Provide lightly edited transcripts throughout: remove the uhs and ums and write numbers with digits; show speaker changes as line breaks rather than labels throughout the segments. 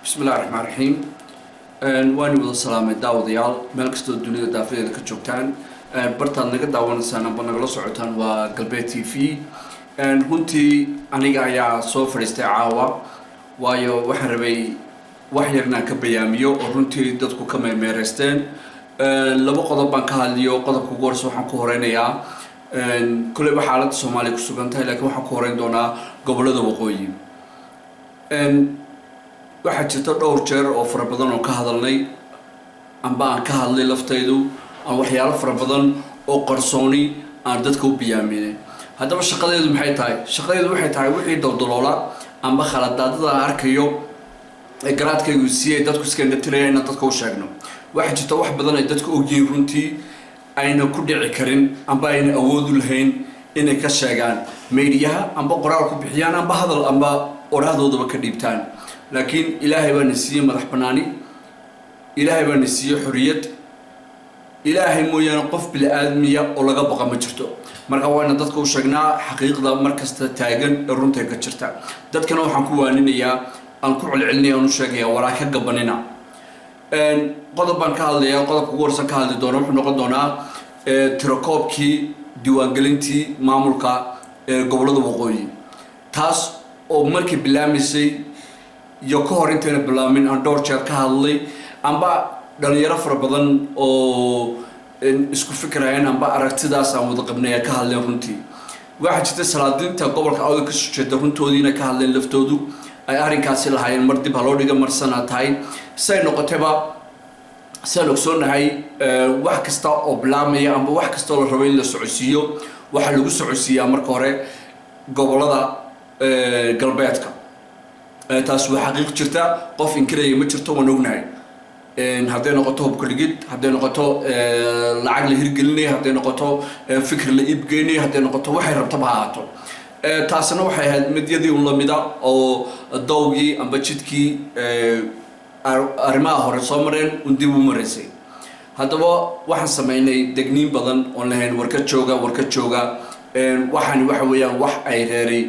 Bismillahi raxmaan raxiim. Waani wada salaamay daawadayaal, meel kastoo dunida daafadeeda ka joogtaan. Bartaad naga daawanaysaan amba nagala socotaan waa Galbeed TV. Runtii aniga ayaa soo fadhiistay caawa, waayo waxaan rabay wax yar inaan ka bayaamiyo oo runtii dadku ka meermeereysteen. Laba qodob baan ka hadliyo. Qodobka ugu horeysa waxaan ku horeynayaa, kolleyba xaaladda Soomaaliya ku sugan tahay, laakiin waxaan ku horeyn doonaa gobollada waqooyi. Waxaa jirta dhowr jeer oo fara badan oo ka hadalnay amba aan ka hadlay laftaydu, aan waxyaalo fara badan oo qarsooni aan dadka u biyaaminay. Haddaba shaqadeedu maxay tahay? Shaqadeedu waxay tahay wixii daldaloola amba khaladaadada aan arkayo ee garaadkaygu siiyay dadku iska indhatiraya inaan dadka u sheegno. Waxaa jirta wax badan ay dadku ogyihiin, runtii ayna ku dhici karin amba ayna awood u lahayn inay ka sheegaan meediyaha amba qoraal ku bixiyaan amba hadal amba oraahdoodaba ka dhiibtaan. Laakiin Ilaahay baa na siiyey madax banaani, Ilaahay baa na siiyey xorriyad. Ilaahay mooyaane qof bili-aadmiya oo laga baqa ma jirto. Marka waana dadka u sheegnaa xaqiiqda mar kasta taagan ee runta ka jirta. Dadkana waxaan ku waaninayaa, aan ku celcelinaya, aan u sheegaya, waraa ka gabanina. Qodob baan ka hadlayaa. Qodobka ugu horsan ka hadli doona wuxuu noqon doonaa tirakoobkii diiwaangelintii maamulka gobollada waqooyi, taas oo markii bilaamaysay iyo ka hor intayna bilaamin aan dhowr jeer ka hadlay, amba dhalinyaro fara badan oo isku fikirayeen amba aragtidaas aan wada qabnay ka hadleen. Runtii waxaa jirta salaadiinta gobolka Awda kasoo jeeda runtoodiina ka hadleen laftoodu, ay arrinkaasi lahaayeen mar dib haloo dhiga, mar sana tahay. Say noqotayba, sidaan ogsoonahay, wax kasta oo bilaamaya amba wax kasta oo la rabo in la socodsiiyo, waxaa lagu socodsiiyaa marka hore gobollada galbeedka. Taas waa xaqiiq jirta, qof inkiraya ma jirto, waan ognahay. Hadday noqoto hubka dhigid, hadday noqoto lacag la hirgelinaya, hadday noqoto fikir la iibgeynaya, hadday noqoto waxay rabtaba ha ahaato. Taasina waxay ahayd midyadii un lamida oo dawgii amba jidkii arrimaha hore soo mareen un dib u maraysay. Haddaba waxaan sameynay degniin badan oon lahayn: warka jooga, warka jooga. Waxani waxa weeyaan wax ay reeri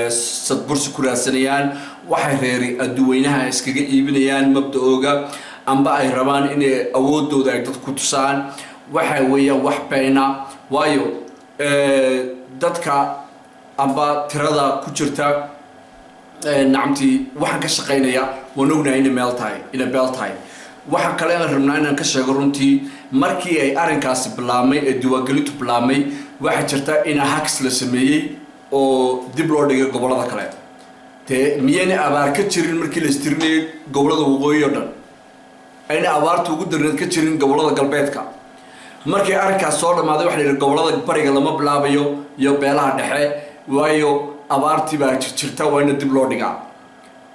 sadbursi ku raadsanayaan, waxay reeri adduweynaha iskaga iibinayaan mabda-ooga, amba ay rabaan inay awoodooda ay dadku ku tusaan. Waxa weeyaan wax beena, waayo dadka amba tirada ku jirta nacamtii waxaan ka shaqaynaya waan ognahay inay meel tahay, inay beel tahay. Waxaa kale aan rabnaa inaan ka sheego, runtii markii ay arrinkaasi bilaabmay ee diiwaangelintu bilaabmay, waxaa jirta in hacks la sameeyey oo dib loo dhigay gobollada kale. Dee miyayna abaar ka jirin markii la istirinayay gobollada waqooyi oo dhan? Ayna abaarta ugu darneed ka jirin gobollada galbeedka? Markii arrinkaas soo dhammaaday, waxa la yidhi gobollada bariga lama bilaabayo iyo beelaha dhexe, waayo abaartii baa jirta, waa ina dib loo dhigaa.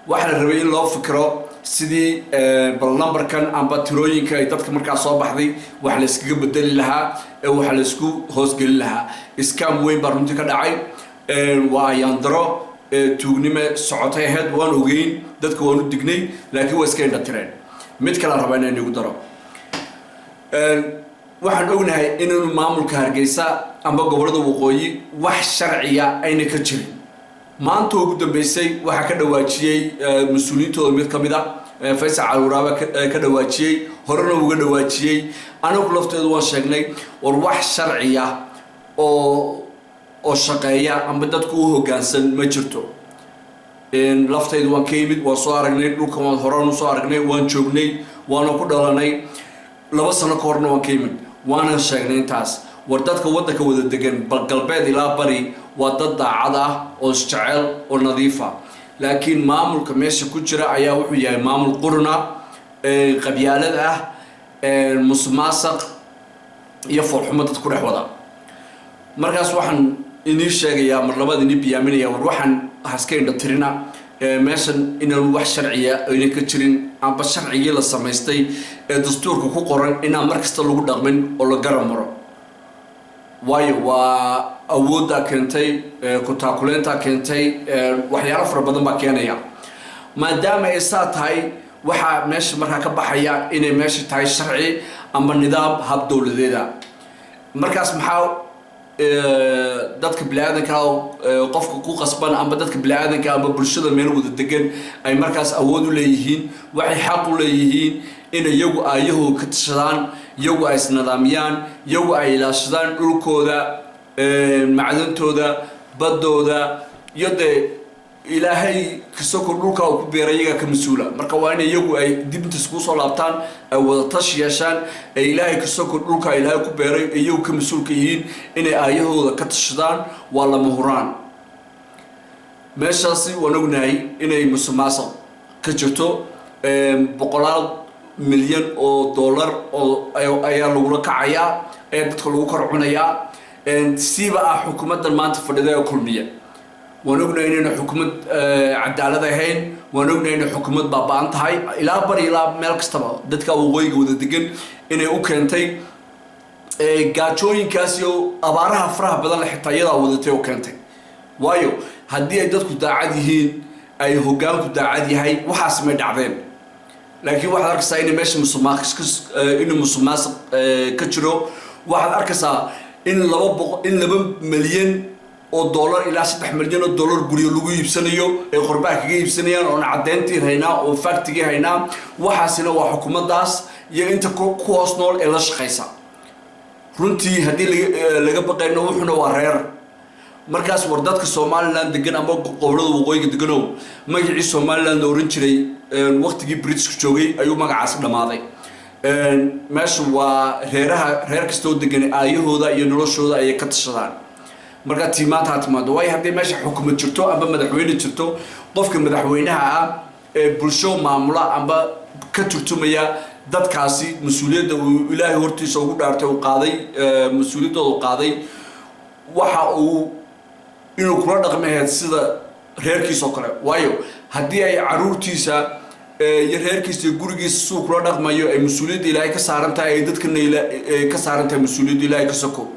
Waxaa la rabay in loo fikiro sidii bal numberkan amba tirooyinka ay dadka markaa soo baxday wax la iskaga bedeli lahaa ee waxa la isku hoosgelin lahaa. Scam weyn baa runtii ka dhacay. Waa ayaandaro tuugnime socotay ahayd. Waan ogeyn, dadka waan u dignay, laakiin waa iska indha tireen. Mid kale rabaa inaan igu daro. Waxaan ognahay inaanu maamulka Hargeysa amba gobollada waqooyi wax sharciya ayna ka jirin. Maanta ugu dambeysay waxaa ka dhawaajiyey mas-uuliyiintooda mid ka mid a, Faysal Caruuraaba ka dhawaajiyey, horena uga dhawaajiyey. Anagu lafteedu waan sheegnay: war wax sharciya oo shaqeeya amba dadku u hoggaansan ma jirto. Laftaydu waan ka yimid, waan soo aragnay dhulkan, waan horaan usoo aragnay, waan joognay, waana ku dhalanay. 2 sano ka horna waan ka yimid, waanan sheegnay intaas. War dadka waddanka wada degan, bal galbeed ilaa bari, waa dad daacad ah oo isjecel oo nadiifa, laakiin maamulka meesha ku jira ayaa wuxuu yahay maamul qurna, qabyaalad ah, musuqmaasuq iyo foolxumo dad ku dhex wada. Markaas waxaan inii sheegayaa, mar labaad inii biyaaminaya, war waxaan haska indha tirina meeshan inaan wax sharciya ayna ka jirin, amba sharcigii la samaystay ee dastuurka ku qoran inaan mar kasta lagu dhaqmin oo la garab maro, waayo waa awooddaa keentay, kutaakuleyntaa keentay, waxyaalo fara badan baa keenaya. Maadaama ay saa tahay, waxaa meesha markaa ka baxaya inay meesha tahay sharci amba nidaam hab dowladeeda. Markaas maxaa Dadka bini-aadanka, qofka ku qasban amba dadka bini-aadanka amba bulshada meel wada degan ay markaas awood u leeyihiin, waxay xaq u leeyihiin in iyagu aayahooda ka tashadaan, iyagu ay isnidaamiyaan, iyagu ay ilaashadaan dhulkooda, macdantooda, baddooda iyo dee Ilaahay kasoko dhulka uu ku beeray iyagaa ka mas-uula. Marka waa in iyagu ay dib inta iskugu soo laabtaan, ay wada tashi yeeshaan, ay Ilaahay kasoko dhulka Ilaahay ku beeray iyagu ka mas-uulka yihiin, inay aayahooda ka tashadaan waa lama huraan. Meeshaasi waan ognahay inay musuqmaasuq ka jirto. Boqolaal milyan oo dollar oo ayaa lagula kacayaa, ayaa dadka lagu kor cunayaa, siiba ah xukuumaddan maanta fadhida ee Kulmiya. Waan ognahay inayna xukuumad cadaalad ahayn, waan ognahay inay xukuumad baaba-an tahay, ilaa bari ilaa meel kastaba dadka waqooyiga wada degan inay u keentay gaajooyinkaas iyo abaaraha faraha badan le, xitaa iyadaa wadatay oo keentay. Waayo, haddii ay dadku daacad yihiin, ay hoggaanku daacad yahay, waxaas may dhacdeen. Laakiin waxaad arkaysaa inay meesha musuqmaasuq, inuu musuqmaasuq ka jiro. Waxaad arkaysaa in 200, in 2 milyan oo dollar ilaa 3 milyan oo dollar guryo lagu iibsanayo, ay qorbaha kaga iibsanayaan, oon caddeyntii haynaa oo factigii haynaa. Waxaasina waa xukuumaddaas iyo inta ku hoos nool ee la shaqaysa. Runtii haddii laga baqayno, wuxuuna waa reer. Markaas war dadka Somaliland degan ama gobolada waqooyiga deganow, magacii Somaliland la oran jiray waqtigii Britishku joogay ayuu magacaasi dhammaaday. Meesha waa reeraha, reer kastoo degan aayahooda iyo noloshooda ayay ka tashadaan. Markaa tii maanta ha timaado. Waayo, haddii meesha xukumad jirto amba madaxweyne jirto, qofka madaxweynaha ah ee bulsho maamula amba ka turtumaya dadkaasi, mas-uuliyadda uu Ilaahay hortiisa ugu dhaartay uu qaaday, mas-uuliyaddooda uu qaaday, waxa uu inuu kula dhaqmaheed sida reerkiisa oo kale. Waayo, haddii ay caruurtiisa iyo reerkiisa iyo gurigiisa suu kula dhaqmayo ay mas-uuliyadda Ilaahay ka saaran tahay, ay dadkana ka saaran tahay mas-uuliyadda Ilaahay ka soko,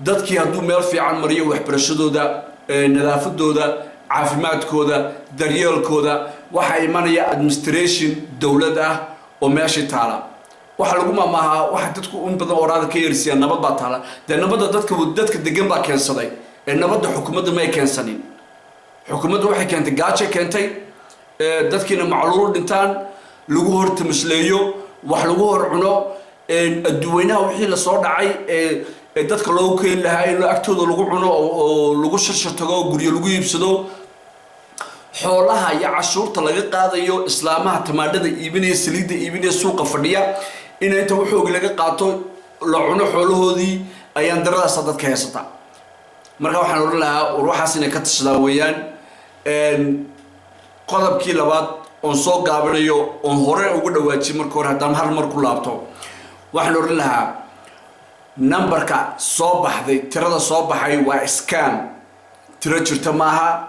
dadkii hadduu meel fiican mariyo, waxbarashadooda, nadaafadooda, caafimaadkooda, daryeelkooda, waxaa imanaya administration dowlad ah oo meeshii taala. Waxaa lagu maamaahaa, waxa dadku in badan oraada ka yeersiyaan, nabad baa taala. Dee nabadda dadka degan baa keensaday ee nabadda xukuumadda may keensanin. Xukuumadda waxay keentay gaajo, keentay dadkiina macluulu dhintaan, lagu hor tamasleeyo, wax lagu hor cuno adduweynaha wixii lasoo dhacay ee dadka loogu keeni lahaa in agtooda lagu cuno oo lagu shashar tago, guryo lagu iibsado, xoolaha iyo cashuurta laga qaadayo islaamaha tamaadhada iibinaya, saliidda iibinaya, suuqa fadhiya, in inta waxoogi laga qaato la cuno xoolahoodii, ayaan daradaasa dadka haysata. Marka waxaan odhan lahaa, war waxaas inay ka tashadaan weeyaan. Qodobkii labaad oon soo gaabinayo, oon hore ugu dhawaajiyay marka hore, haddaan hal mar ku laabto, waxaan odhan lahaa numberka soo baxday, tirada soo baxay waa scam, tiro jirta maaha,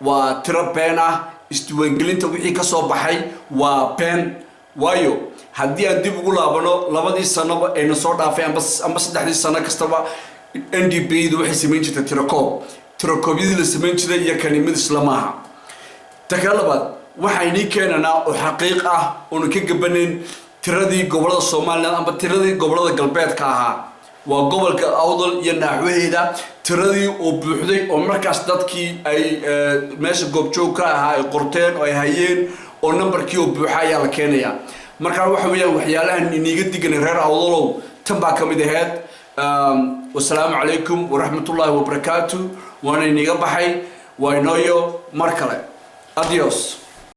waa tiro been ah. Isdiiwaangelinta wixii ka soo baxay waa been. Waayo, haddii aan dib ugu laabano labadii sanoba ayna soo dhaafay amba 3dii sano kastaba, NDP du waxay samayn jirtay tirakoob. Tirakoobyadii la samayn jiray iyo kani mid isla maaha. Ta kale labaad, waxaynii keenanaa oo xaqiiq ah oonu ka gabanayn tiradii gobolada Somaliland amba tiradii gobolada galbeedka ahaa, waa gobolka Awdal iyo naaxwaheeda, tiradii oo buuxday oo markaas dadkii ay meesha goobjoog ka ahaa ay qorteen oo ay hayeen, oo numberkii oo buuxa ayaa la keenayaa. Markaa waxa weeyaan waxyaalahan iniiga diganay reer Awdalow, tan baa ka mid aheyd. Wasalaamu calaykum waraxmatullaahi wabarakaatu. Waana iniga baxay, waa inooyo mar kale. Adios.